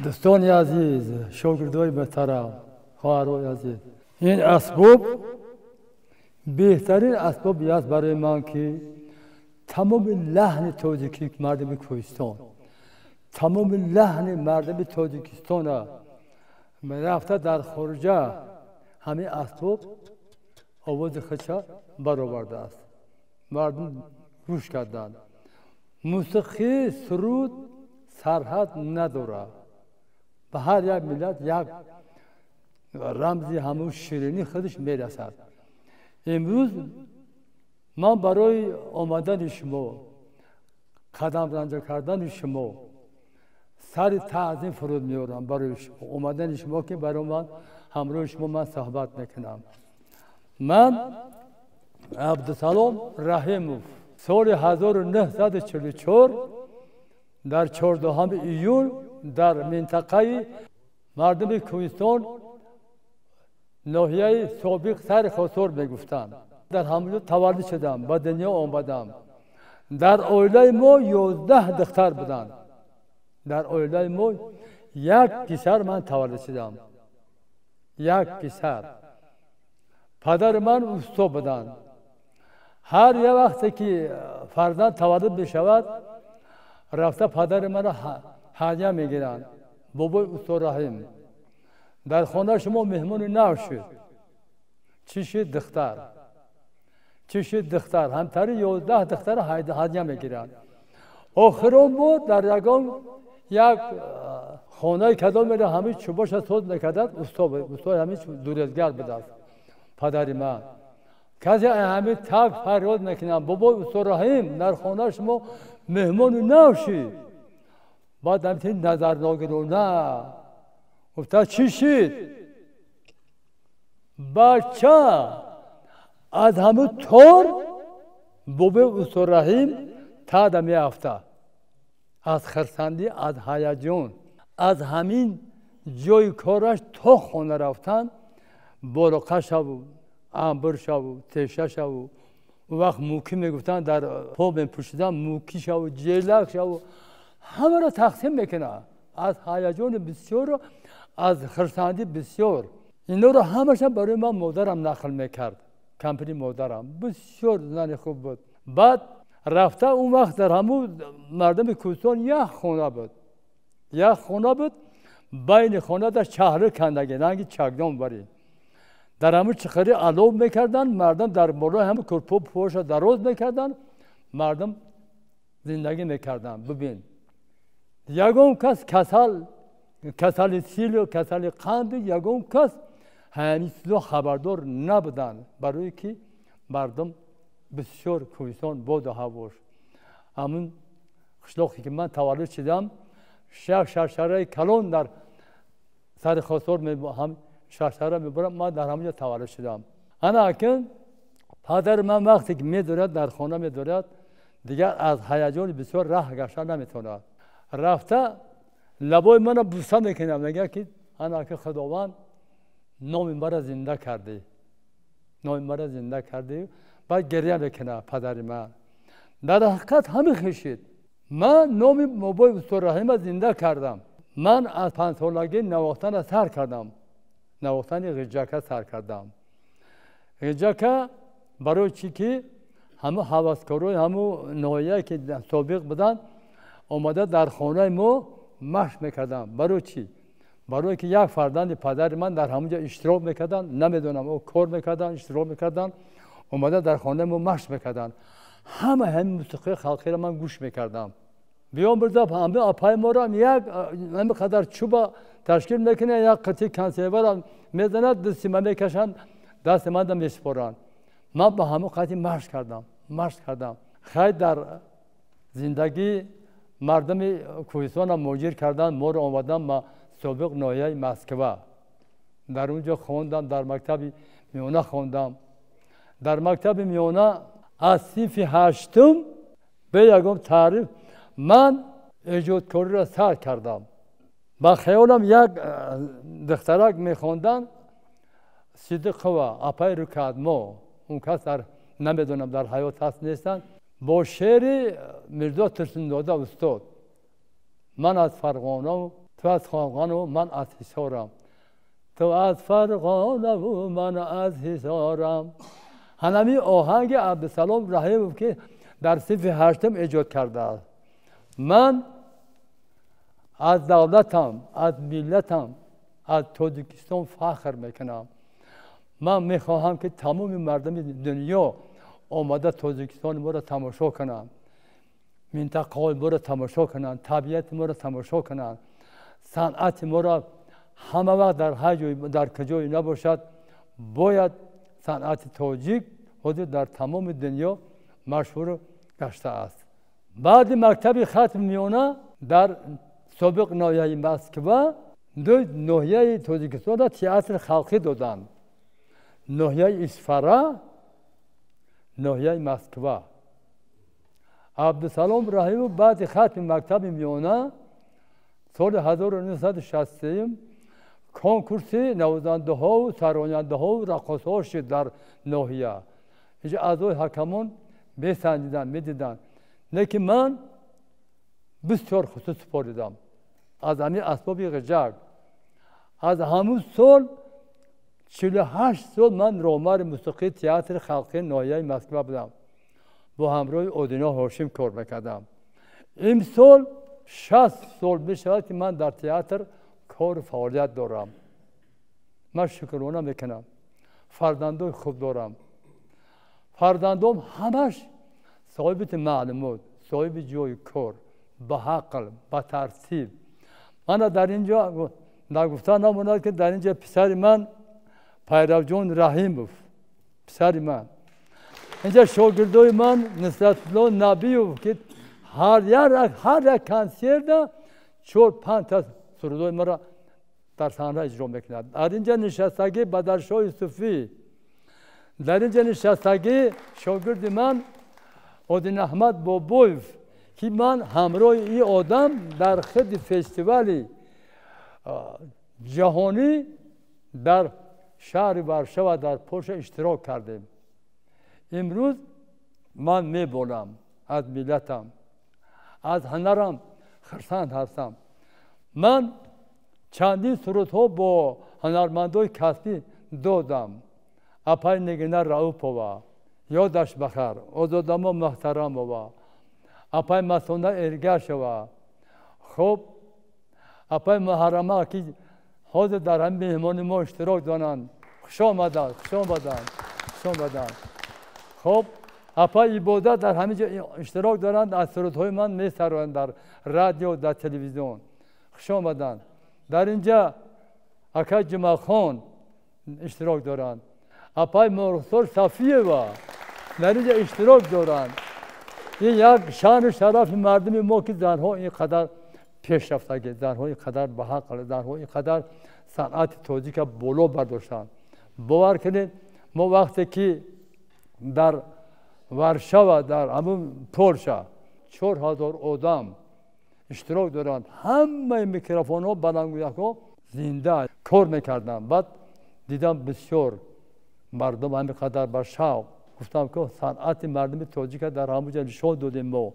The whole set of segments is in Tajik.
Дӯстони азиз, шогирдои муҳтарам, хоҳарои азиз, ин асбоб беҳтарин асбобе аст барои ман, ки тамоми лаҳни тоҷикӣ, мардуми кӯҳистон, тамоми лаҳни мардуми Тоҷикистона рафта дар хориҷа ҳамин асбоб овози худша баровардааст, мардум гӯш карданд. Мусиқӣ, суруд сарҳад надорад, ба ҳар як миллат як рамзи ҳамун ширинӣ худаш мерасад. Имрӯз ман барои омадани шумо, қадам ранҷа кардани шумо сари таъзим фуруд меорам, барои омадани шумо, ки барои ман ҳамроҳи шумо ман суҳбат мекунам. Ман Абдусалом Раҳимов соли 1944 дар 14 июл дар минтақаи мардуми кӯҳистон, ноҳияи собиқ Сари Хосор мегуфтанд, дар ҳамонҷо таваллуд шудам, ба дунё омадам. Дар оилаи мо 11 духтар буданд. Дар оилаи мо як писар ман таваллуд шудам, як писар. Падари ман усто буданд. Ҳар як вақте ки фарзанд таваллуд мешавад, рафта падари маро ҳадя мегиранд. Бобои усто Раҳим, дар хонаи шумо меҳмони нав шуд. Чӣ шуд? Духтар. Чӣ шуд? Духтар. Ҳамтари 11 духтара ҳадя мегиранд. Охирон буд дар ягон як хонаи кадом мера ҳамин чӯбоша соз мекардад, усто, устои ҳамин дурезгар будааст падари ман. Касе ҳамин так фарёд мекунад: бобои усто Раҳим, дар хонаи шумо меҳмони нав шуд. Баъд ҳамин назарногирона гуфта: чӣ шуд? Бача. Аз ҳамун тор бобои усто Раҳим таъда меафта, аз хирсандӣ, аз ҳаяҷон. Аз ҳамин ҷои кораш то хона рафтан болоқа шаву, амбир шаву, теша шаву, он вақт мӯкӣ мегуфтанд, дар по мепӯшидан, мӯкӣ шаву, ҷелак шаву, ҳамаро тақсим мекунад. Аз ҳаяҷони бисёру аз хирсандӣ бисёр. Инҳоро ҳамаша барои ман модарам нақл мекард. Кампири модарам бисёр зани хуб буд. Баъд рафта он вақт дар ҳамун мардуми кӯҳистон як хона буд, як хона буд, байни хона дар чаҳрӣ кандаги ранги чакдон барӣ, дар ҳамун чиқарӣ алов мекарданд мардум, дар болои ҳамун курпо поша дароз мекарданд, мардум зиндагӣ мекарданд. Бибин, ягон кас касал, касали силу касали қанду, ягон кас ҳамин чизо хабардор набуданд, барое ки мардум бисёр кӯҳистон боду ҳавош. Ҳамун қишлоқе ки ман таваллуд шудам, як шаршараи калон дар сари Хосор шаршара мебурам, ман дар ҳамонҷо таваллуд шудам. Ана акин падари ман вақте ки медорад, дар хона медорад, дигар аз ҳаяҷони бисёр раҳ гашта наметавонад. Рафта лабои мана буса мекунад, мегӯяд ки ана аки Худованд номи мара зинда кардӣ, номи мара зинда кардӣ. Баъд гиря мекунад падари ман. Дар ҳақиқат ҳамин хешид. Ман номи бобои усто Раҳима зинда кардам. Ман аз 5-солагӣ навохтана сар кардам, навохтани ғиҷака сар кардам. Ғиҷака барои чӣ ки ҳамун ҳаваскорои ҳамун ноҳияе ки собиқ буданд, омада дар хонаи мо машқ мекарданд. Барои чӣ? Барое ки як фарзанди падари ман дар ҳамунҷо иштирок мекарданд, намедонам, о кор мекарданд, иштирок мекарданд, омада дар хонаи мо машқ мекарданд. Ҳама ҳамин мусиқии халқиро ман гӯш мекардам. Биём бирда ҳамин апаи моро як ҳамин қадар чӯба ташкил мекунад, як қитъи консервара мезанад, ду сима мекашанд, дасти манда месупоранд. Ман ба ҳамон қати машқ кардам, машқ кардам. Хай, дар зиндагӣ мардуми кӯҳистона муҳоҷир карданд, моро омадам ба собиқ ноҳияи Москва. Дар он ҷо хондам, дар мактаби миёна хондам. Дар мактаби миёна аз синфи ҳаштум бе ягон таъриф ман эҷодкориро сар кардам. Ба хаёлам як духтарак мехонданд, Сидиқова, апаи Рукатмо, он кас дар намедонам дар ҳаёт ҳаст нестанд, бо шеъри Мирзо Турсунзода устод. Ман аз Фарғонаву Ту аз Фарғону ман аз Ҳисорам, ту аз Фарғонаву ман аз Ҳисорам. Ҳанами оҳанги Абдусалом Раҳимов, ки дар синфи ҳаштум эҷод кардааст. Ман аз давлатам, аз миллатам, аз Тоҷикистон фахр мекунам. Ман мехоҳам, ки тамоми мардуми дунё омада Тоҷикистони моро тамошо кунанд, минтақаҳои моро тамошо кунанд, табиати моро тамошо кунанд, санъати моро ҳама вақт дар ҳар ҷой, дар куҷое набошад, бояд санъати тоҷик ҳозир дар тамоми дунё машҳур гаштааст. Баъди мактаби хатми миёна дар собиқ ноҳияи Москва ду ноҳияи Тоҷикистонро театри халқӣ доданд. Ноҳияи Исфара, ноҳияи Москва. Абдусалом Раҳимов баъди хатми мактаби миёна соли 1963 конкурси навозандаҳову сарояндаҳову раққосҳо шуд дар ноҳия. Инҷо аъзои ҳакамон месанҷиданд, медиданд. Лекин ман бисёр хусус супоридам аз ҳамин асбоби ғиҷак. Аз ҳамун сол 48 сол ман роҳбари мусиқии театри халқии ноҳияи Москва будам. Бо ҳамроҳи Одино Ҳошим кор мекардам. Имсол 60 сол мешавад, ки ман дар театр кору фаъолият дорам. Ман шукрона мекунам. Фарзандои хуб дорам. Фарзандом ҳамаш соҳиби маълумот, соҳиби ҷои кор, ба ҳақл, ба тартиб. Мана дар ин ҷо нагуфта намонад, ки дар ин ҷо писари ман Пайравҷон Раҳимов, писари ман. Инҷа шогирдои ман Нусратулло Набиев, ки ҳар як консерта 4-5 та сурудои маро дар саҳна иҷро мекунад. Дар инҷа нишастагӣ Бадаршоҳ Юсуфӣ, дар инҷа нишастагӣ шогирди ман Одинаҳмад Бобоев, ки ман ҳамроҳи ин одам дар худи фестивали ҷаҳонӣ дар шаҳри Варшава дар Полша иштирок кардем. Имрӯз ман меболам аз миллатам, аз ҳунарам хурсанд ҳастам. Ман чандин сурудҳо бо ҳунармандои касбӣ додам. Апай Нигина Раупова, ёдаш бахар, Озодамо Муҳтарамова, апай Масона Эргашева, хуб апай Муҳаррама, ки ҳозир дар ҳамин меҳмони мо иштирок доранд. Хуш омаданд, хуш омаданд, хуш омаданд. Хуб апай Ибодат дар ҳамин ҷо иштирок доранд, аз сурудҳои ман месароянд дар радио, дар телевизион. Хуш омаданд. Дар ин ҷа акай Ҷумъахон иштирок доранд. Апай Мурсор Сафиева дар ин ҷа иштирок доранд. Ин як шаъну шарафи мардуми мо, ки занҳо ин қадар пешрафтагӣ, занҳо ин қадар ба ҳақ, занҳо ин қадар санъати тоҷика боло бардоштанд. Бовар кунед, мо вақте ки дар Варшава, дар ҳамун Полша 4000 одам иштирок доранд, ҳамаи микрофонҳо, баландгӯякҳо зинда кор мекарданд. Баъд дидам бисёр мардум ҳамин қадар ба шавқ. Гуфтам, ки санъати мардуми тоҷика дар ҳамун ҷо нишон додем мо.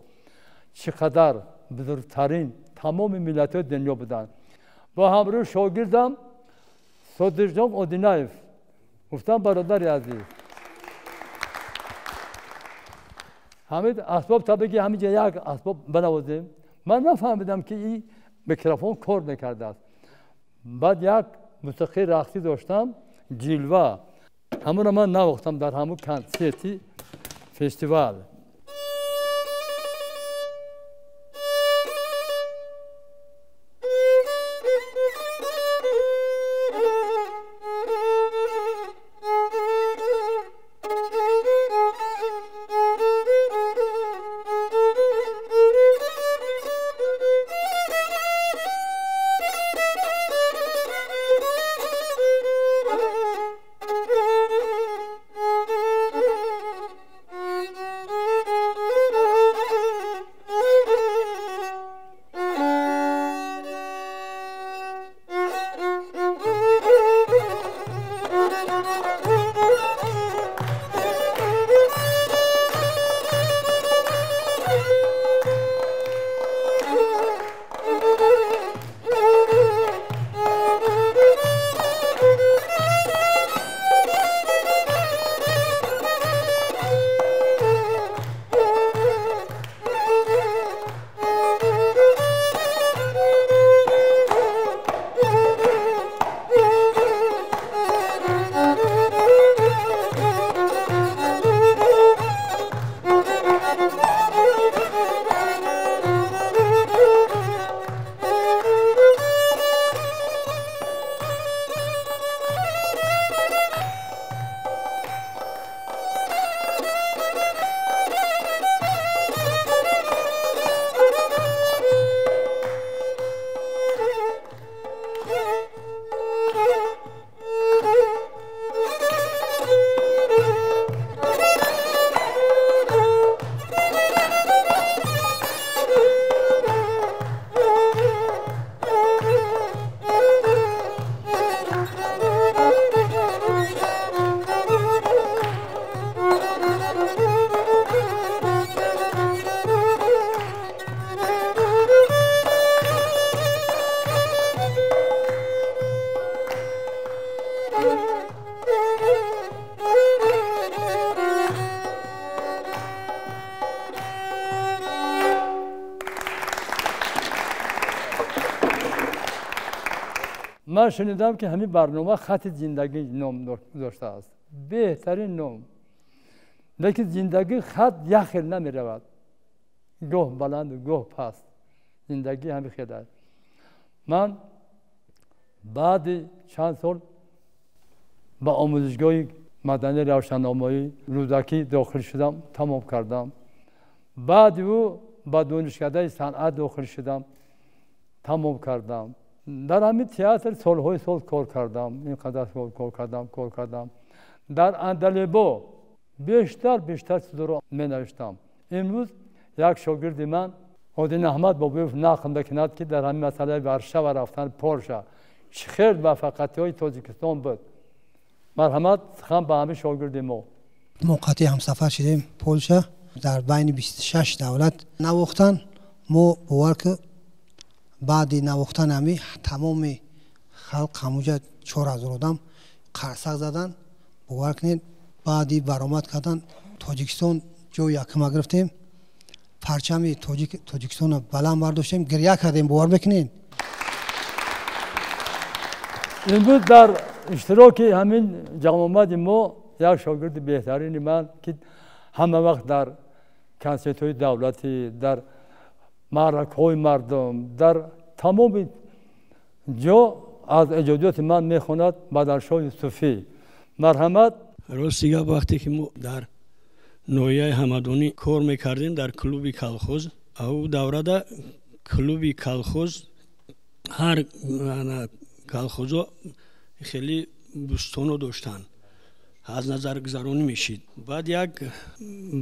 Чӣ қадар бузургтарин тамоми миллатҳои дунё буданд. Бо ҳамроҳи шогирдам Содирҷон Одинаев гуфтам, бародари азиз, ҳамин асбоб табиги ҳамин ҷо як асбоб бинавозем. Ман нафаҳмидам, ки ин микрофон кор мекардааст. Баъд як мусиқии рақсӣ доштам, ҷилва. Ҳамонро ман навохтам дар ҳамун консерти фестивал. Ман шунидам, ки ҳамин барнома «Хати зиндагӣ» ном гузоштааст. Беҳтарин ном. Лекин зиндагӣ хат як хел намеравад, гоҳ баланду гоҳ паст. Зиндагӣ ҳамин хел аст. Ман баъди чанд сол ба омӯзишгоҳи мадании равшанномоӣ Рӯдакӣ дохил шудам, тамом кардам. Баъди ӯ ба донишкадаи санъат дохил шудам, тамом кардам. Дар ҳамин театр солҳои сол кор кардам, ин қадар сол кор кардам, кор кардам. Дар Андалебо бештар чизоро менавиштам. Имрӯз як шогирди ман, Один Аҳмад Бобоев, нақл мекунад, ки дар ҳамин масъалаи Варшава рафтан, Полша чӣ хел муваффақиятҳои Тоҷикистон буд. Марҳамат, сухан ба ҳамин шогирди мо. Мо қатъи ҳамсафар шудем Полша, дар байни 26 давлат навохтан. Мо бовар ки, баъди навохтан ҳами тамоми халқ ҳамуҷа 4000 одам қарсак задан. Бовар кунед, баъди баромад кардан Тоҷикистон ҷои якума гирифтем, парчами Тоҷикистонро баланд бардоштем, гиря кардем, бовар мекунед. Имрӯз дар иштироки ҳамин ҷамъомади мо як шогирди беҳтарини ман, ки ҳама вақт дар консертҳои давлатӣ, дар маъракаҳои мардум, дар тамоми ҷо аз эҷодиёти ман мехонад, Бадаршоҳ Юсуфӣ. Марҳамат. Рости гап, вақте ки мо дар ноҳияи Ҳамадонӣ кор мекардем, дар клуби колхоз, ав даврада клуби колхоз, ҳар колхозо хеле бӯстоно доштанд, аз назаргузаронӣ мешид. Баъд як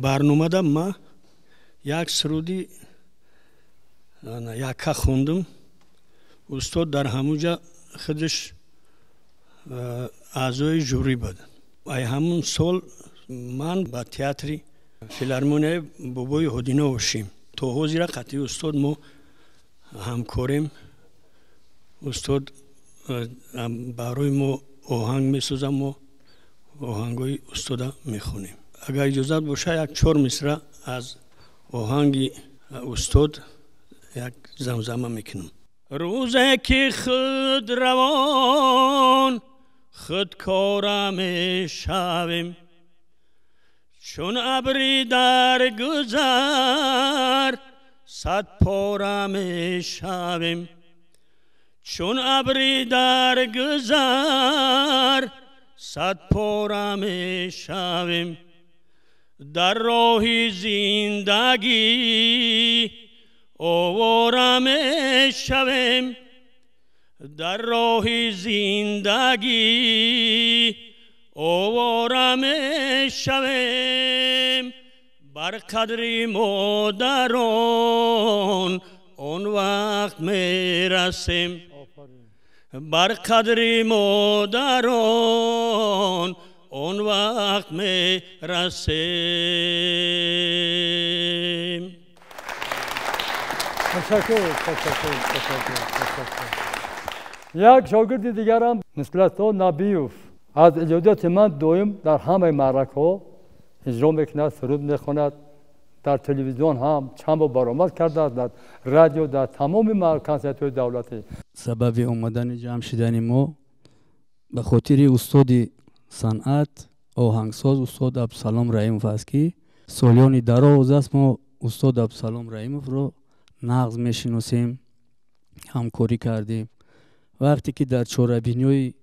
барномада ма як суруди якка хондум. Устод дар ҳамуҷа худаш аъзои жюри буд. Ай ҳамун сол ман ба театри филармонияи бобои Ҳодина Ҳошим. То ҳозира қатъи устод мо ҳамкорем. Устод барои мо оҳанг месозам, мо оҳангҳои устода мехонем. Агар иҷозат боша, як чор мисра аз оҳанги устод як замзама мекунам. Рӯзе ки худ равон худкора мешавем, чун абри дар гузар садпора мешавем, чун абри дар гузар садпора мешавем, дар роҳи зиндагӣ овора мешавем, дар роҳи зиндагӣ овора мешавем, бар қадри модарон он вақт мерасем, бар қадри модарон он вақт мерасем. Ташаккур, ташаккур, ташаккур, ташаккур. Як шогирди дигарам, Нусратулло Набиев, аз эҷодиёти ман доим дар ҳамаи маъракаҳо иҷро мекунад, суруд мехонад. Дар телевизион ҳам чанд бор баромад кардааст, дар радио, дар тамоми консертҳои давлатӣ. Сабаби омадани ҷамъ шидани мо ба хотири устоди санъат, оҳангсоз устод Абдусалом Раҳимов аст, ки солиёни дароз аст мо устод Абдусалом Раҳимовро нағз мешиносем, ҳамкорӣ кардем. Вақте ки дар чорабиниҳои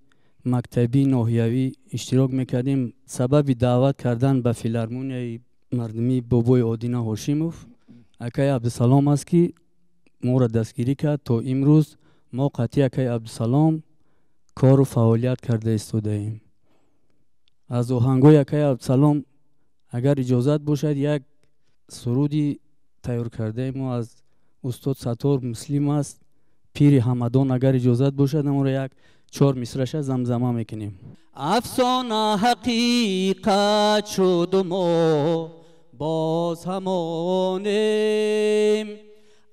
мактабии ноҳиявӣ иштирок мекардем, сабаби даъват кардан ба филармонияи мардумии бобои Одина Ҳошимов акаи Абдусалом аст, ки моро дастгирӣ кард. То имрӯз мо қатъи акаи Абдусалом кору фаъолият карда истодаем. Аз оҳангҳои акаи Абдусалом, агар иҷозат бошад, як суруди тайёр кардаи мо аз устод Саттор Муслим аст, «Пири Ҳамадон». Агар иҷозат бошад, аморо як чор мисраша замзама мекунем. Афсона ҳақиқат шуду мо боз ҳамонем,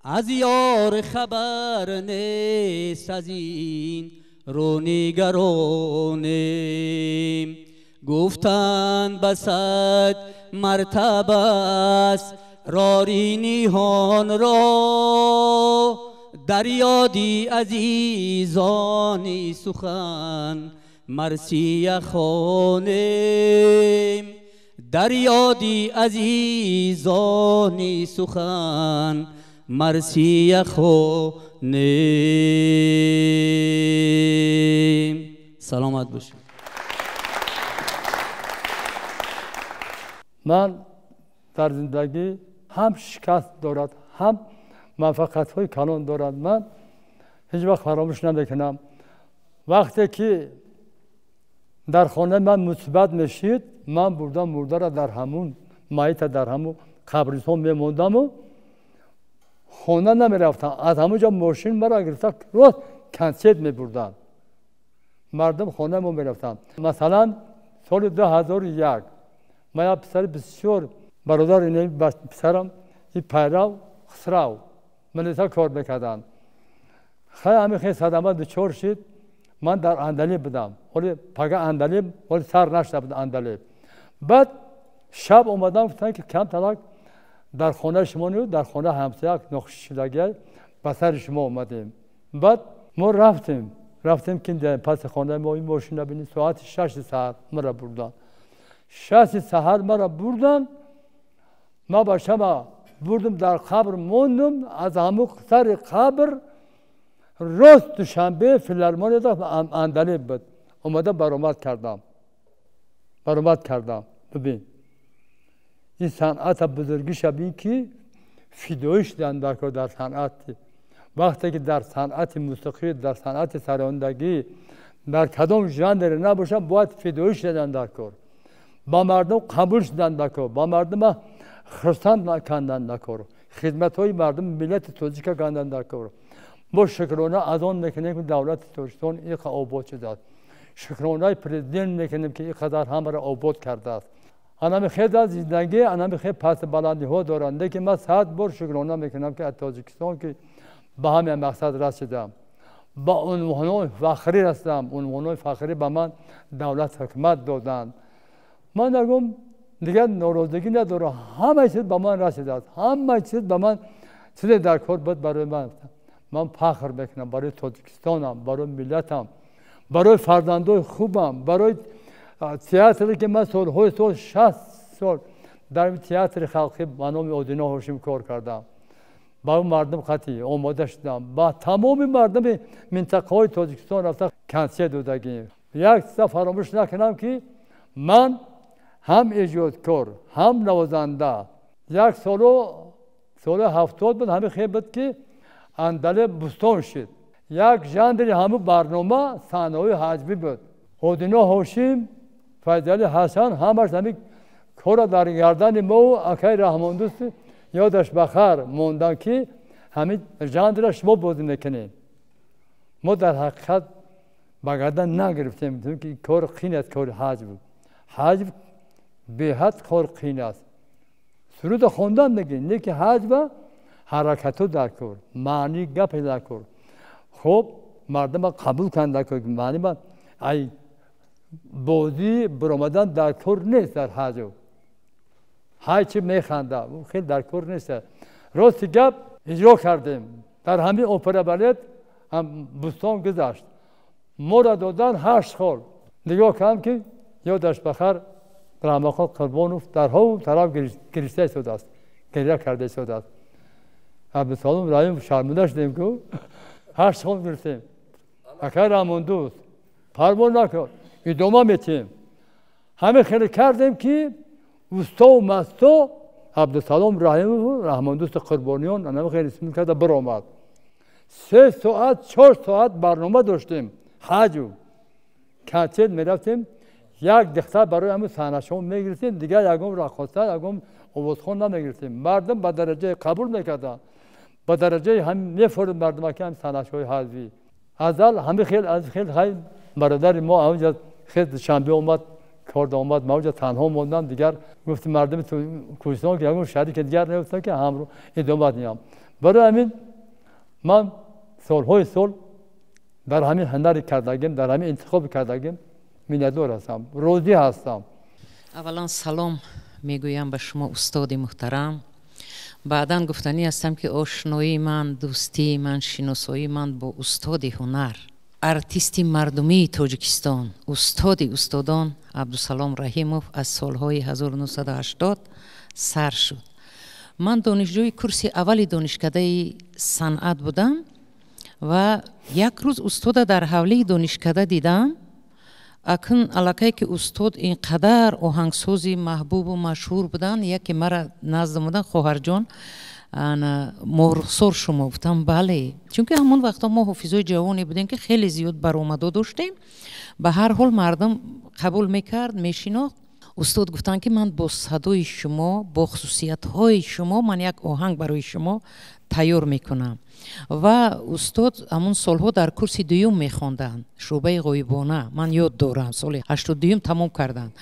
аз ёр хабар нест, аз ин рӯ нигаронем. Гуфтанд, ба сад мартаба аст рори ниҳонро. Дар ёди азизони сухан марсия хонем. Дар ёди азизони сухан марсия хонем. Саломат бошед. Ман дар зиндагӣ ҳам шикаст дорад, ҳам муваффақиятҳои калон дорад. Ман ҳеҷ вақт фаромӯш намекунам. Вақте ки дар хонаи ман мусибат мешид, ман бурдам мурдаро дар ҳамун майита дар ҳамун қабристон мемондаму хона намерафтам. Аз ҳамун ҷо мошин маро гирифта рост консерт мебурданд. Мардум хонаи мо мерафтанд. Масалан, соли 2001 ман як писари бисёр бародар писарам и пайрав Хусрав милиса кор мекарданд. Хеле ҳамин хел садама дучор шид. Ман дар Андалиб будам. Ҳоли пага Андалиб, ҳоли сар нашуда буд Андалиб. Баъд шаб омадам, гуфтанд ки камталак дар хонаи шумо нею дар хонаи ҳамсоя нохушшудагия ба сари шумо омадем. Баъд мо рафтем, рафтем ки паси хонаи мо ин мошина бинем. Соати 6 саҳар маро бурданд. 6 саҳар маро бурданд. Ман ба шама бурдум, дар қабр мондум. Аз ҳамун сари қабр рост Душанбе филармонияда Андалиб буд. Омада баромад кардам. Баромад кардам. Бибин. Ин санъата бузургиша бин ки фидоӣ шудан дар санъати. Вақте ки дар санъати мусиқӣ, дар санъати сарондагӣ, дар кадом жанре набошад, бояд фидоӣ шудан дар кор. Ба мардум қабул шудан дар кор, ба мардума хурсанд кандан дар кор, хизматҳои мардум миллати тоҷика кандан дар кор. Мо шукрона аз он мекунем, ки давлати Тоҷикистон иқа обод шудааст. Шукронаи президент мекунем, ки иқадар ҳамаро обод кардааст. Анами хел аз зиндагӣ, анами хел паст баландиҳо доранд. Лекин ман 100 бор шукрона мекунам, ки аз Тоҷикистон ки ба ҳамин мақсад расидам. Ба унвонҳои фахрӣ расидам. Унвонҳои фахрӣ ба ман давлат ҳукумат доданд. Ман нагум дигар норозигӣ надорам. Ҳама чиз ба ман расидааст. Ҳама чиз ба ман чизе дар кор буд барои ман. Ман фахр мекунам барои Тоҷикистонам, барои миллатам, барои фарзандои хубам, барои театре ки ман солҳои сол 60 сол дар театри халқӣ ба номи Одино Ҳошим кор кардам. Ба мардум қатъӣ омода шудам. Ба тамоми мардуми минтақаҳои Тоҷикистон рафта консерт додагим. Як чиза фаромӯш накунам, ки ман ҳам эҷодкор, ҳам навозанда. Як соло соли 70 буд, ҳамин хел буд ки Андалиб бӯстон шид. Як жанри ҳамун барнома саҳнаҳои ҳаҷвӣ буд. Одино Ҳошим, Файзали Ҳасан ҳамаш ҳамин корро дар гардани мову акаи Раҳмондӯст ёдаш ба хар мондан, ки ҳамин жанрро шумо бозӣ мекунед. Мо дар ҳақиқат ба гардан нагирифтем, чунки кор қин аст, кори ҳаҷв. Ҳаҷв беҳад кор қин аст. Суруда хондан мегӯем, не ки ҳаҷва ҳаракатҳо дар кор, маънии гапе дар кор. Хуб, мардума қабул кунанд дар кор, маънима ай бозӣ баромадан дар кор нест дар ҳаҷв. Ҳар чи механда, хеле дар кор нест. Рости гап иҷро кардем. Дар ҳамин опера балет ҳам бӯстон гузашт. Моро додан 8 хол. Нигоҳ кардам, ки ёдаш бахар Раҳматхон Қурбонов дар ҳов тараф гирифта истодааст, гиря карда истодааст. Абдусалом Раҳимов шарманда шудем, ку 8 хол гирифтем. Акай Раҳмондӯст, парво накун, идома метиҳем. Ҳамин хеле кардем, ки устову масто Абдусалом Раҳимову Раҳмондӯсти Қурбониён анами хеле исм карда биромад. 3 соат, 4 соат барнома доштем. Ҳаҷв консерт мерафтем. Як духтар барои ҳамин саҳнашон мегирифтем, дигар ягон раққоса, ягон овозхон намегирифтем. Мардум ба дараҷаи қабул мекарданд, ба дараҷаи ҳам мефорид мардума, ки ҳамин саҳнашҳои ҳаҷвӣ. Азал ҳамин хел аз хел ҳай бародари мо ҳаминҷа хел Душанбе омад, кор омад, ман онҷа танҳо мондам. Дигар гуфти мардуми Кӯҳистон ки ягон шарики дигар наёфтам, ки ҳамро идома диҳам. Барои ҳамин ман солҳои сол дар ҳамин ҳунари кардагим, дар ҳамин интихоби кардагим миннатдор ҳастам, розӣ ҳастам. Аввалан салом мегӯям ба шумо, устоди муҳтарам, Баъдан гуфтанӣ ҳастам, ки ошноии ман, дӯстии ман, шиносоии ман бо устоди ҳунар, артисти мардумии Тоҷикистон, устоди устодон Абдусалом Раҳимов аз солҳои 1980 сар шуд. Ман донишҷӯи курси аввали донишкадаи санъат будам ва як рӯз устода дар ҳавлии донишкада дидам. Акн аллакай ки устод ин қадар оҳангсози маҳбубу машҳур буданд, яке мара назд омадан: «Хоҳарҷон, моҳрухсор шумо?» Гуфтам: «Бале», чунки ҳамон вақтҳо мо ҳофизои ҷавоне будем, ки хеле зиёд баромадо доштем. Ба ҳар ҳол мардум қабул мекард, мешинохт. Устод гуфтанд, ки ман бо садои шумо, бо хусусиятҳои шумо ман як оҳанг барои шумо тайёр мекунам. Ва устод ҳамон солҳо дар курси дуюм мехонданд, шӯъбаи ғоибона. Ман ёд дорам, соли 82-юм тамом карданд.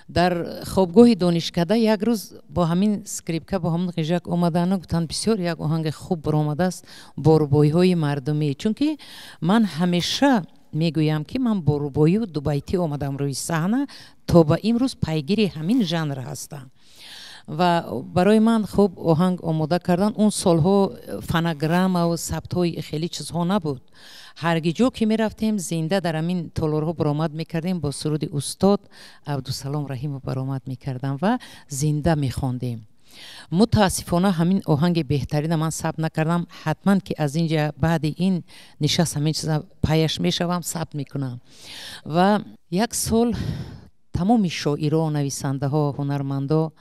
Дар хобгоҳи донишкада як рӯз бо ҳамин скрипка, бо ҳамин ғижак омадану гуфтанд: «Бисёр як оҳанги хуб баромадааст, бо рубоиҳои мардумӣ». Чунки ман ҳамеша мегӯям, ки ман бо рубоию дубайтӣ омадам рӯи саҳна, то ба имрӯз пайгири ҳамин жанр ҳастам. Ва барои ман хуб оҳанг омода кардан. Он солҳо фонограммаву сабтҳои хеле чизҳо набуд. Ҳарги ҷо ки мерафтем, зинда дар ҳамин толорҳо баромад мекардем, бо суруди устод Абдусалом Раҳимов баромад мекардам ва зинда мехондем. Мутаассифона, ҳамин оҳанги беҳтарина ман сабт накардам. Ҳатман ки аз ин ҷа баъди ин нишаст ҳамин чиза паяш мешавам, сабт мекунам. Ва як сол тамоми шоиро, нависандаҳо, ҳунармандо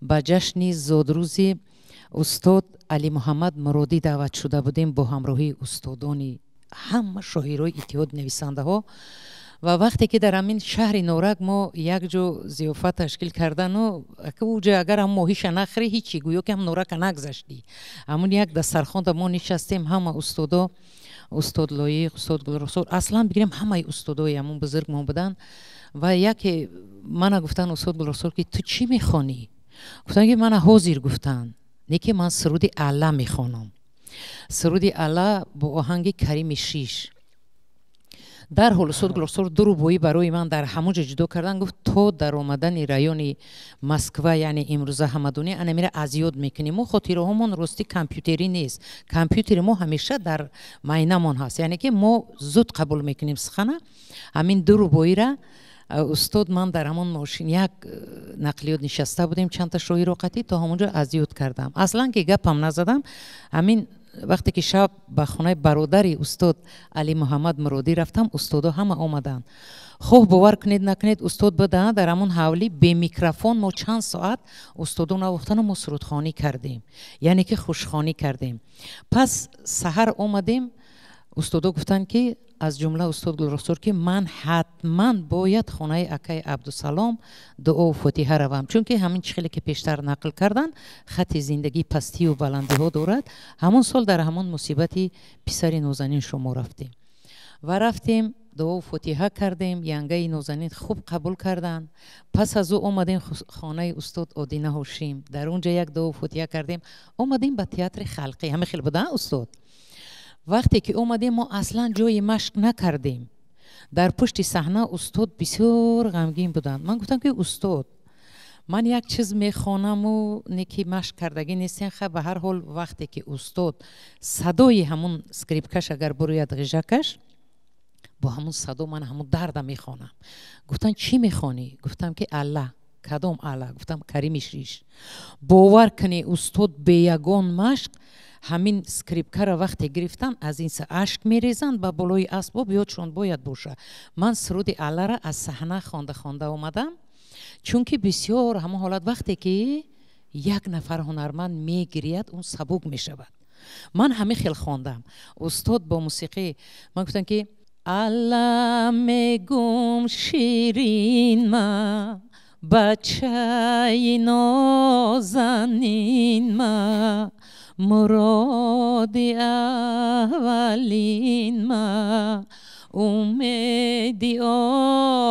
ба ҷашни зодрӯзи устод Алимуҳаммад Муродӣ даъват шуда будем бо ҳамроҳии устодони ҳама шоирои иттиҳоди нависандаҳо. Ва вақте ки дар ҳамин шаҳри Норак мо як ҷо зиёфат ташкил кардану уҷа агар ҳам моҳиша нахӯрӣ, ҳичи, гӯё ки ҳам Норака нагзаштӣ. Ҳамун як дастархонда мо нишастем, ҳама устодо, устод Лоиқ, устод Гулрухсор, аслан бигирем, ҳамаи устодои ҳамун бузург мо буданд. Ва яке мана гуфтанд устод Гулрухсор, ки ту чӣ мехонӣ? Гуфтанд, ки мана ҳозир гуфтанд, не ки ман суруди Алла мехонам, суруди Алла бо оҳанги Карими Шиш. Дарҳол устод Гулрухсор ду рубоӣ барои ман дар ҳамон ҷо ҷудо кардан. Гуфт: «То дар омадани райони Москва, яъне имрӯза Ҳамадонӣ, анамира аз ёд мекунем. Мо хотираҳомон рости компютерӣ нест, компютери мо ҳамеша дар майнамон ҳаст, яъне ки мо зуд қабул мекунем сухана». Ҳамин ду рубоира устод, ман дар ҳамон мошин, як нақлиёт нишаста будем, чандта шоиро қатӣ, то ҳамон ҷо аз ёд кардам. Аслан ки гапам назадам. Ҳамин вақте ки шаб ба хонаи бародари устод Алимуҳаммад Муродӣ рафтам, устодо ҳама омаданд. Хоҳ бовар кунед, накунед, устод буда дар ҳамон ҳавлӣ, бе микрофон мо чанд соат устодо навохтану мо сурудхонӣ кардем, яъне ки хушхонӣ кардем. Пас саҳар омадем, устодо гуфтанд, ки аз ҷумла устод Гулрухсор, ки ман ҳатман бояд хонаи акаи Абдусалом дуову фотиҳа равам, чунки ҳамин чӣ хеле ки пештар нақл карданд, хати зиндагӣ пастию баландиҳо дорад. Ҳамон сол дар ҳамон мусибати писари нозанин шумо рафтем ва рафтем, дуову фотиҳа кардем, янгаи нозанин хуб қабул карданд. Пас аз ӯ омадем хонаи устод Одина Ҳошим, дар он ҷо як дуову фотиҳа кардем, омадем ба театри халқӣ. Ҳамин хел буда, устод. Вақте ки омадем, мо аслан ҷои машқ накардем. Дар пушти саҳна устод бисёр ғамгин буданд. Ман гуфтам, ки устод, ман як чиз мехонаму не ки машқ кардагӣ нестем. Ха, ба ҳар ҳол, вақте ки устод садои ҳамун скрипкаш агар бурояд, ғижакаш, бо ҳамун садо ман ҳамун дарда мехонам. Гуфтанд: «Чӣ мехонӣ?» Гуфтам, ки Алла. «Кадом Алла?» Гуфтам: «Карими Шиш». Бовар кунӣ, устод бе ягон машқ ҳамин скрипкаро вақте гирифтан, аз ин ашк мерезанд ба болои асбоб, ёдшон бояд боша. Ман суруди Аллара аз саҳна хонда хонда омадам, чунки бисёр ҳамон ҳолат, вақте ки як нафар ҳунарманд мегирияд, он сабук мешавад. Ман ҳамин хел хондам. Устод бо мусиқӣ, ман гуфтам, ки Алла мегум, ширин ма, бачаи нозанин ма, муроди аввалин ма, умеди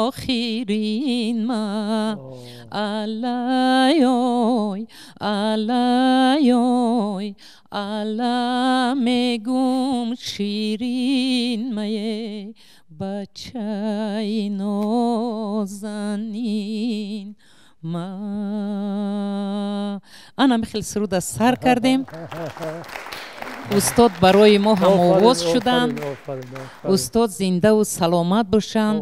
охирин ма, аллаёй, аллаёй, Алла мегум, ширин мае, бачаи нозанин Ма ана хел суруд аз сар кардем. Устод барои мо ҳамовоз шуданд. Устод зиндаву саломат бошанд.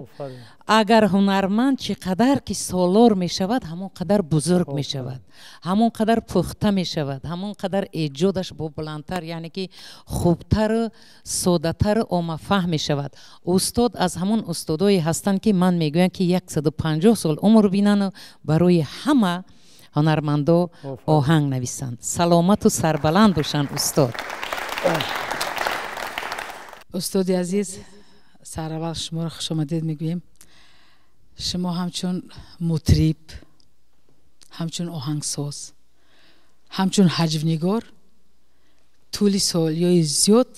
Агар ҳунарманд чӣ қадар ки солор мешавад, ҳамон қадар бузург мешавад, ҳамон қадар пухта мешавад, ҳамон қадар эҷодаш бо баландтар, яъне ки хубтару содатару оммафаҳм мешавад. Устод аз ҳамон устодое ҳастанд, ки ман мегӯям, ки 150 сол умр бинану барои ҳама ҳунармандо оҳанг нависанд. Саломату сарбаланд бошанд устод. Устоди азиз, сараввал шуморо хушомадед мегӯем. Шумо ҳамчун мутриб, ҳамчун оҳангсоз, ҳамчун ҳаҷвнигор тӯли солҳои зиёд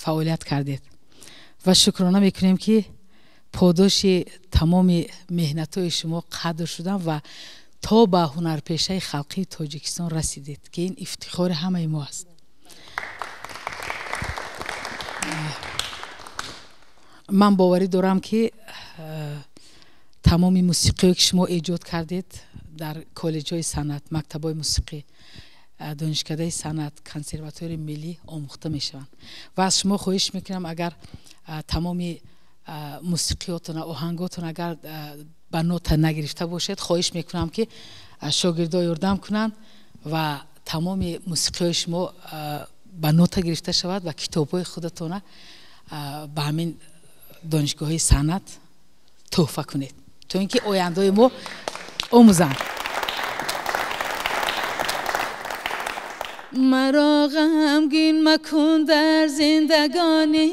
фаъолият кардед ва шукрона мекунем, ки подоши тамоми меҳнатҳои шумо қадр шудан ва то ба ҳунарпешаи халқии Тоҷикистон расидед, ки ин ифтихори ҳамаи мо аст. Ман боварӣ дорам, ки тамоми мусиқие, ки шумо эҷод кардед дар коллеҷҳои санъат, мактабҳои мусиқӣ, донишкадаи санъат, консерваторияи миллӣ омӯхта мешаванд. Ва аз шумо хоҳиш мекунам, агар тамоми мусиқиётона, оҳанготон агар ба нота нагирифта бошед, хоҳиш мекунам, ки шогирдо ёрдам кунанд ва тамоми мусиқиҳои шумо ба нота гирифта шавад ва китобҳои худатона ба ҳамин донишгоҳҳои санъат тӯҳфа кунед, то ин ки ояндаҳои мо омӯзанд. Маро ғамгин макун дар зиндагонӣ,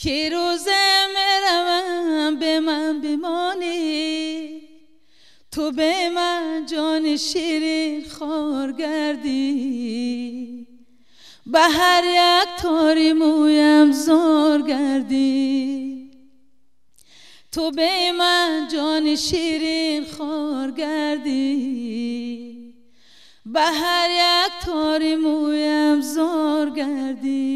ки рӯзе меравам бе ман бимонӣ. Ту бе ман ҷони ширин хор гардӣ, ба ҳар як тори мӯям зор гардӣ. Ту бе ман ҷони ширин хор гардӣ, ба ҳар як тори мӯям зор гардӣ.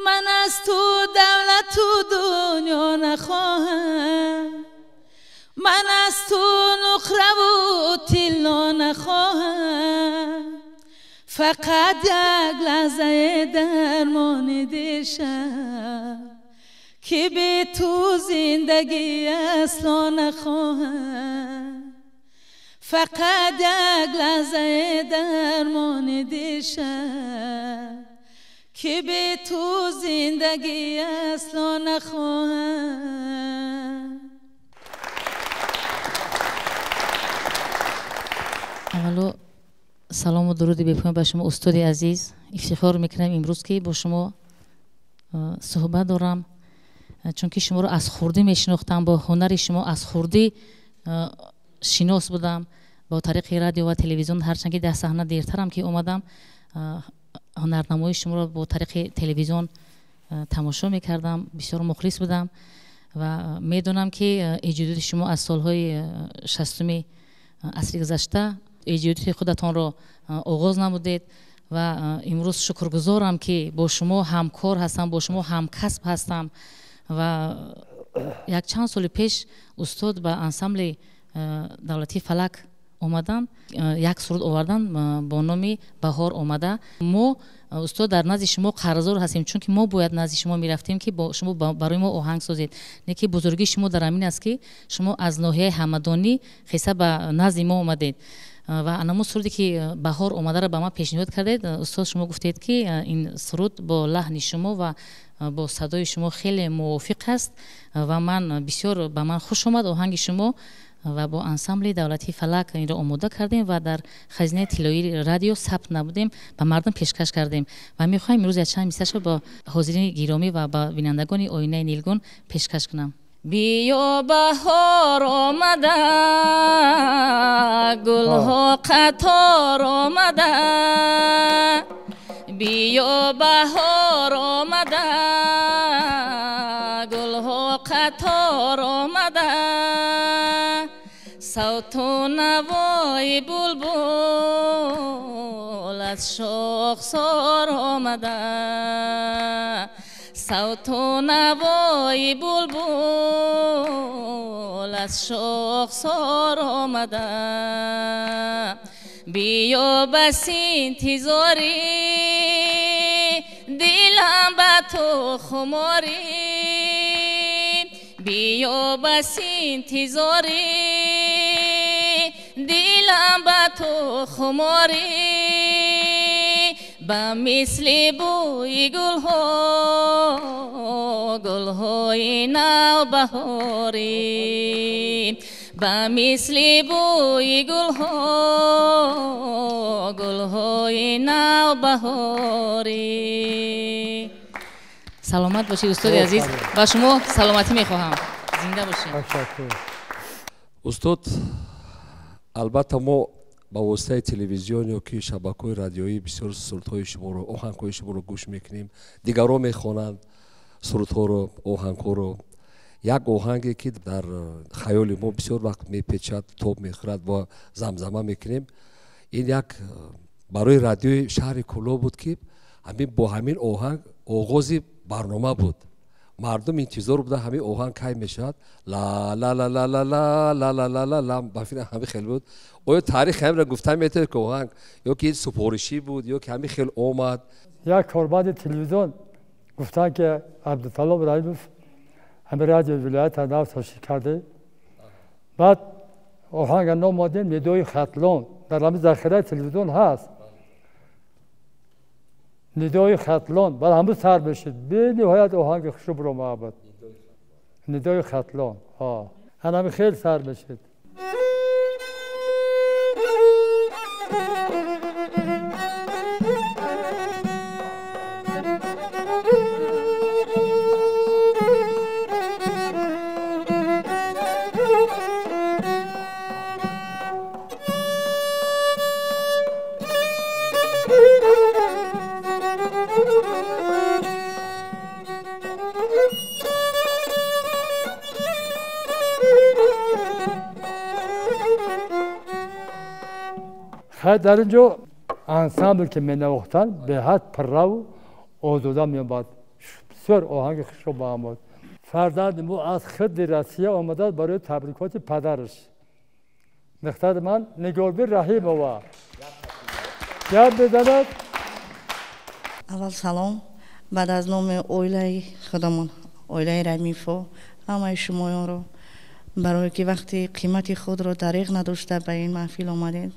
Ман аз ту давлату дунё нахоҳам, ман аз ту нуқраву тилло нахоҳам, фақат як лаҳзае дармони дилшам, ки бе ту зиндагӣ асло нахоҳам. Фақат як лаҳзае дармони дилшам, ки бе ту зиндагӣ асло нахоҳам. Аввало салому дуруди бепоён ба шумо, устоди азиз. Ифтихор мекунам имрӯз, ки бо шумо суҳбат дорам, чунки шуморо аз хурдӣ мешинохтам, бо ҳунари шумо аз хурдӣ шинос будам бо тариқи радио ва телевизион. Ҳарчанд ки дар саҳна дертарам ки омадам, ҳунарнамоии шуморо бо тариқи телевизион тамошо мекардам, бисёр мухлис будам ва медонам, ки эҷодиёти шумо аз солҳои 60-уми асри гузашта эҷодиёти худатонро оғоз намудед ва имрӯз шукргузорам, ки бо шумо ҳамкор ҳастам, бо шумо ҳамкасб ҳастам. Ва якчанд соли пеш устод ба ансамбли давлатии Фалак омаданд, як суруд оварданд бо номи «Баҳор омада». Мо, устод, дар назди шумо қарздор ҳастем, чунки мо бояд назди шумо мерафтем, ки шумо барои мо оҳанг созед. Не ки бузургии шумо дар ҳамин аст, ки шумо аз ноҳияи Ҳамадонӣ хеса ба назди мо омадед ва анамун суруде, ки «Баҳор омадаро» ба ман пешниҳод кардед. Устод, шумо гуфтед, ки ин суруд бо лаҳни шумо ва бо садои шумо хеле мувофиқ аст ва ман бисёр ба ман хуш омад оҳанги шумо ва бо ансамбли давлатии Фалак инро омода кардем ва дар хазинаи тиллоии радио сабт набудем, ба мардум пешкаш кардем ва мехоҳем имрӯз якчанд мисраашро ба ҳозирини гиромӣ ва ба бинандагони Оинаи Нилгун пешкаш кунам. Биё, баҳор омада, гулҳо қатор омада, биё, баҳор омада, гулҳо қатор омада, савту навои булбул аз шохсор омада. Савту навои булбул аз шохсор омада. Биё бас интизорӣ, дилам ба ту хуморӣ. Биё бас интизорӣ, дилам ба ту хуморӣ. Ба мисли бӯи гулҳо, гулҳои навбаҳорӣ. Ба мисли бӯи гулҳо, гулҳои навбаҳорӣ. Саломат бошед устоди азиз, ба шумо саломатӣ мехоҳам. Зинда бошед. Устод, албатта мо ба воситаи телевизион ё ки шабакаҳои радиоӣ бисёр сурудҳои шуморо, оҳангҳои шуморо гӯш мекунем. Дигарон мехонанд сурудҳоро, оҳангҳоро. Як оҳанге ки дар хаёли мо бисёр вақт мепечад, тоб мехӯрад ва замзама мекунем, ин як барои радиои шаҳри Кӯлоб буд ки ҳамин бо ҳамин оҳанг оғози барнома буд. Мардум интизор буда ҳамин оҳанг кай мешавад. Ла ла ла ла ла ла ла ла ла ла ла, ба фикр ҳамин хел буд. Оё таърих ҳаминро гуфта метавонед ки оҳанг ё ки супоришӣ буд ё ки ҳамин хел омад? Як корманди телевизион гуфтанд ки Абдусалом Раҳимов ҳамин радиои вилоят нав ташкил карде. Баъд оҳанга ном модем Нидои Хатлон. Дар ҳамин захираи телевизион ҳаст Нидои Хатлон. Баъд ҳамун сар мешид. Бениҳоят оҳанги хушрӯ баромад. Нидои Хатлон. Ҳанами хел сар мешид. Дар ин ҷо ансамбл ки менавохтанд беҳад пурраву озода меомад. Бисёр оҳанги хушро баомад. Фарзанди мо аз хирди Россия омадааст барои табрикоти падараш. Духтари ман Нигорбир Раҳимова гап мезанад. Аввал салом, баъд аз номи оилаи худамон, оилаи Раҳимовҳо, ҳамаи шумоёнро барое ки вақти қимати худро дариғ надошта ба ин маҳфил омадед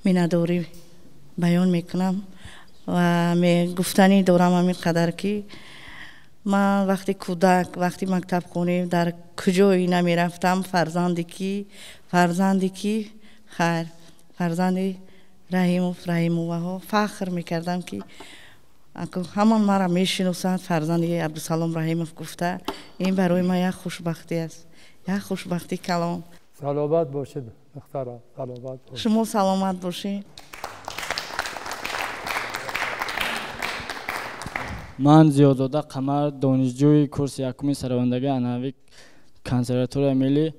миннатдорӣ баён мекунам ва гуфтанӣ дорам ҳамин қадар ки ман вақти кӯдак, вақти мактабхонӣ дар куҷое намерафтам, фарзанди ки хайр, фарзанди Раҳимов, Раҳимоваҳо фахр мекардам ки ҳамон маро мешиносанд, фарзанди Абдусалом Раҳимов гуфта. Ин барои ман як хушбахтӣ аст, як хушбахтии калон. Саломат бошед духтарам, саломат бошед. Шумо саломат бошед. Ман Зиёдзода Қамар, донишҷӯи курси якуми саровандагии анъанавии консерваторияи миллӣ.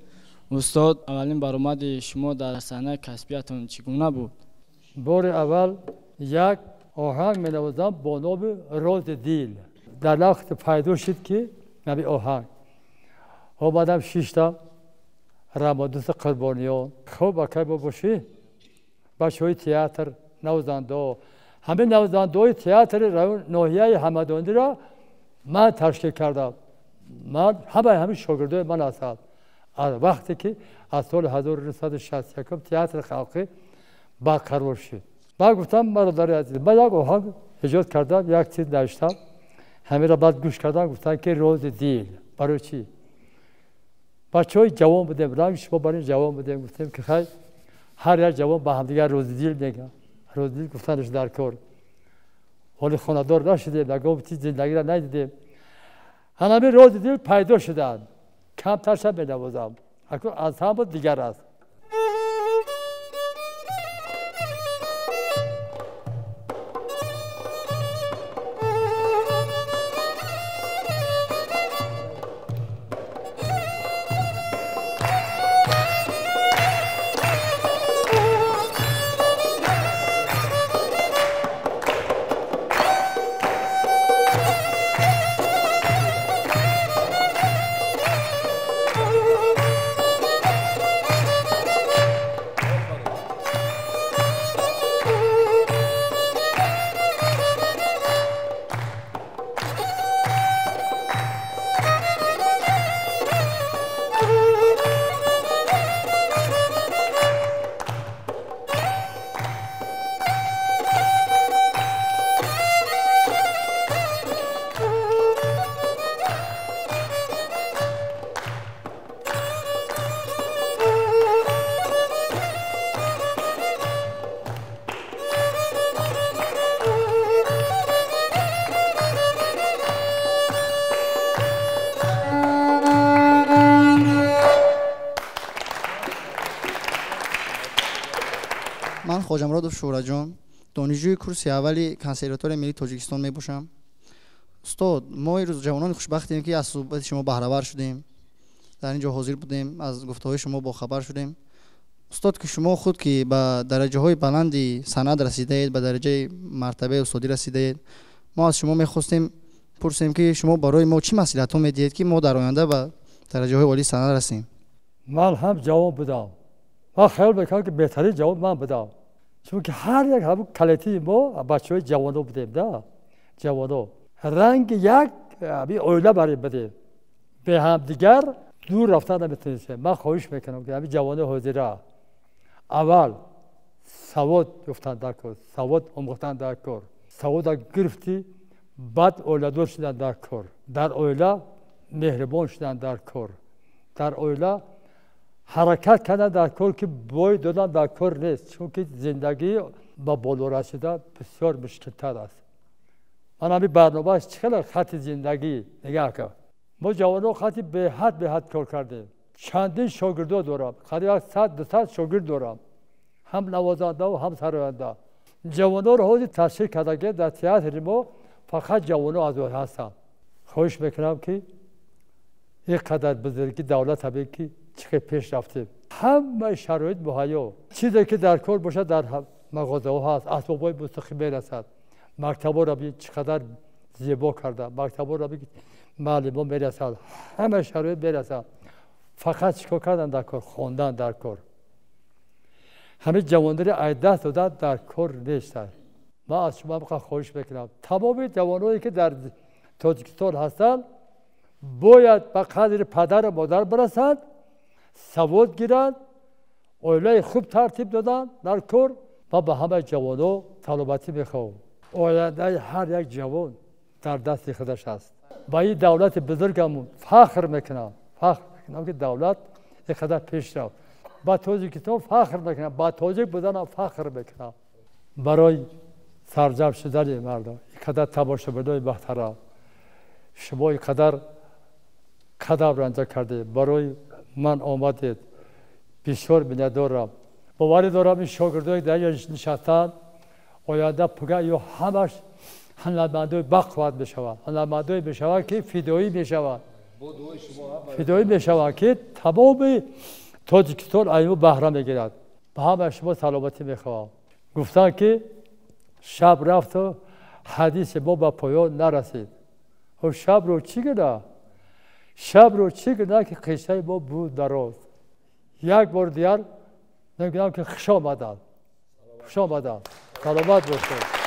Устод, аввалин баромади шумо дар саҳнаи касбиятон чӣ гуна буд? Бори аввал як оҳанг менавозам бо номи Рози дил. Дар вақте пайдо шуд ки наби оҳанг омадам шиштам Рамадуси Қурбониён. Хуб, акай бо бошӣ бачаҳои театр, навозандаҳо. Ҳамин навозандаҳои театри ноҳияи Ҳамадониро ман ташкил кардам. Ман ҳамаи ҳамин шогирдои ман ҳастанд. Аз вақте ки аз соли 1961 театри халқӣ барқарор шуд. Ман гуфтам бародари азиз, ман як оҳанг эҷод кардам, як чиз навиштам. Ҳаминро баъд гӯш кардам, гуфтам ки Рози дил. Барои чӣ? Бачаҳои ҷавон будем, ранги шумо барои ҷавон будем. Гуфтем ки хай ҳар як ҷавон ба ҳамдигар рози дил мегӯяд. Рози дил гуфтанаш дар кор. Ҳоли хонадор нашудем, ягон чиз зиндагиро надидем. Ҳамин рози дил пайдо шуданд. Камтарша менавозам. Акнун ансамбл дигар аст. Ман Хоҷамуродов Шӯҳраҷон, донишҷӯи курси аввали Консерваторияи миллии Тоҷикистон мебошам. Устод, мо имрӯз ҷавонони хушбахтем, ки аз суҳбати шумо баҳравар шудем, дар ин ҷо ҳозир будем, аз гуфтаҳои шумо бохабар шудем. Устод, ки шумо худ ки ба дараҷаҳои баланди санъат расидаед, ба дараҷаи мартабаи устодӣ расидаед, мо аз шумо мехостем пурсем, ки шумо барои мо чӣ маслиҳатҳо медиҳед, ки мо дар оянда ба дараҷаҳои олии санъат расем? Ман ҳам ҷавон будам. Ман хаёл мекардам, ки беҳтарин ҷавон ман будам, чунки ҳар як ҳамун коллективи мо бачаҳои ҷавоно будем, да, ҷавоно ранги як оила барем будем, бе ҳамдигар дур рафтан наметавонистем. Ман хоҳиш мекунам, ки ҳамин ҷавонои ҳозира аввал савод ёфтан дар кор, савод омӯхтан дар кор, савода гирифтӣ, баъд оиладор шудан дар кор, дар оила меҳрибон шудан дар кор, дар оила ҳаракат кардан дар кор, ки бой додан дар кор нест, чунки зиндагӣ ба боло расида бисёр мушкилтар аст. Ман ҳамин барномааш чӣ хеле хати зиндагӣ нигаҳ кард. Мо ҷавонон хати беҳад беҳад кор кардем. Чандин шогирдо дорам, қариб 100-200 шогирд дорам, ҳам навозандаву ҳам сароянда. Ҷавононро ҳозир ташкил кардагем дар театри мо фақат ҷавоно аъзо ҳастанд. Хоҳиш мекунам, ки ин қадар бузурги давлат ҳамин ки чӣ хел пеш рафтем, ҳамаи шароит муҳайё, чизе ки дар кор бошад дар мағозаҳо ҳаст, асбобҳои мусиқӣ мерасад, мактабҳоро бин чӣ қадар зебо карда, мактабҳоро бин муаллимо мерасад, ҳама шароит мерасад. Фақат чӣ кор кардан дар кор? Хондан дар кор. Ҳамин ҷавондори ай даст додан дар кор нест. Ман аз шумо ҳам хоҳиш мекунам, тамоми ҷавоное ки дар Тоҷикистон ҳастанд бояд ба қадри падару модар бирасанд, савод гиранд, оилаи хуб тартиб доданд дар кор. Ман ба ҳамаи ҷавоно саломатӣ мехоҳам. Ояндаи ҳар як ҷавон дар дасти худаш аст. Ба ин давлати бузургам фахр мекунам, фахр мекунам, ки давлат ин қадар пеш рафт. Ба Тоҷикистон фахр мекунам, ба тоҷик буданам фахр мекунам. Барои сарҷамъ шудани мардум, ин қадар тамошобинои муҳтарам, шумо ин қадар қадам ранҷа кардед, барои ман омадед, бисёр миннатдорам. Боварӣ дорам, ин шогирдое дар инҷо нишастанд, оянда пуга ё ҳамаш ҳунармандои бақувват мешаванд, ҳунармандое мешаванд, ки фидоӣ мешаванд, фидоӣ мешаванд, ки тамоми Тоҷикистон аз ин баҳра мегирад. Ба ҳамаи шумо саломатӣ мехоҳам. Гуфтанд, ки шаб рафту ҳадиси мо ба поён нарасид. Хуб, шабро чӣ гуна? Шабро чӣ гуна, ки қиссаи мо буд дароз. Як бор дигар мегӯям, ки хуш омаданд, хуш омаданд, саломат бошед.